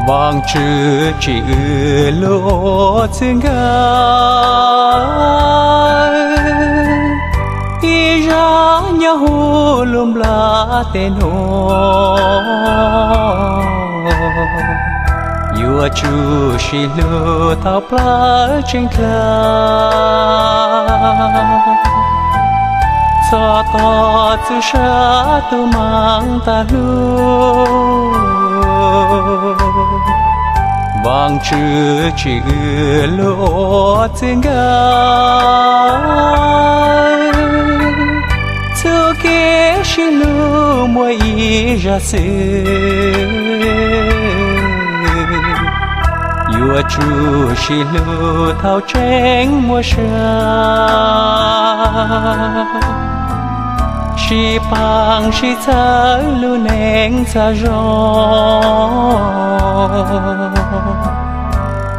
Vaajtswv tsim wb lub txwj nkawm, ib zaj nyob huv lub nplaj teb nuav, yuav tsum sib hlub thaum plawv tseeb dlhau. Txog tog txuj sa tus maam taag lug, Vaajtswv tsim wb lub txwj nkawm, txuj kev sib hlub muaj ib zag xwb, yuav tsum sib hlub thaum tseeb muaj sa, sib paab sib txhawb lub neej txhaj zoo.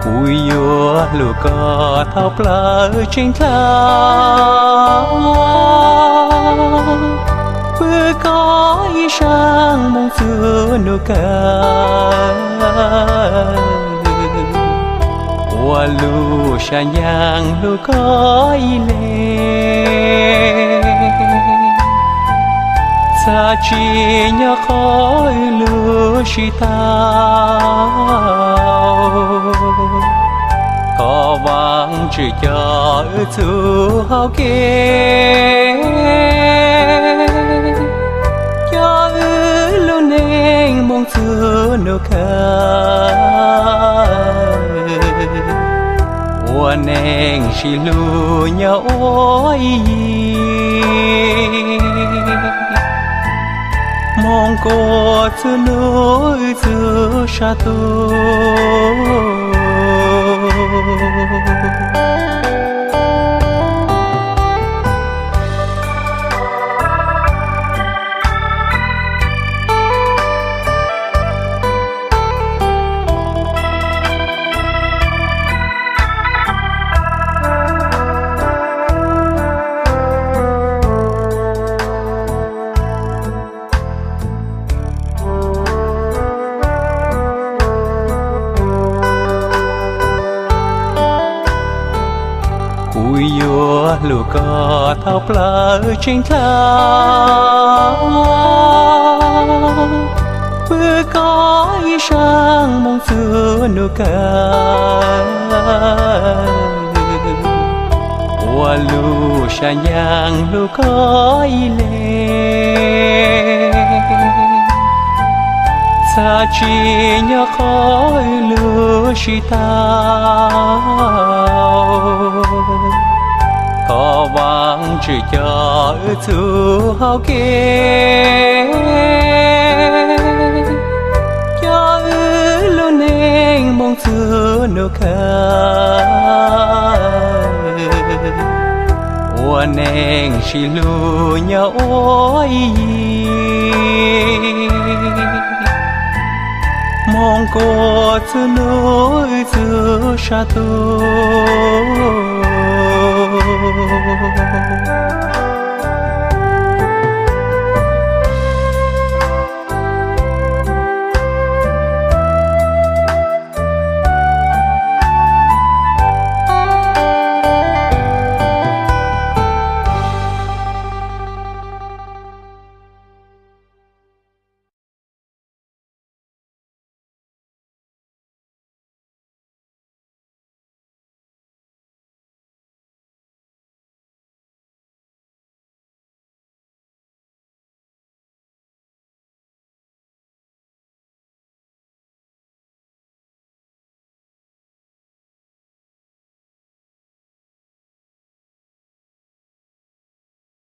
Kuv yuav hlub koj thaum plawv tseeb dlhau, pw koj ib zaaj moog txug nub kawg, ua lub sab ncaag hlub koj ib leeg, txhaj tsim nyog qhov wb lub sib tau. Thov Vaajtswv coj wb txug hauv kev, coj wb lub neej moog txug nub kawg, ua neej sib hlub nyob ua ib yig, moog kuas txug nub wb txug sab tug. Kuv yuav hlub koj thaum plawv tseeb dlhau, pw koj ib zaaj moog txug nub kawg, ua lub sab ncaag hlub koj ib leeg, txhaj tsim nyog qhov wb lub sib tau. Thov Vaajtswv coj wb txug hauv kev, coj wb lub neej moog txug nub kawg, ua neej sib hlub nyob ua ib yig, moog kuas txug nub wb txug sab tug.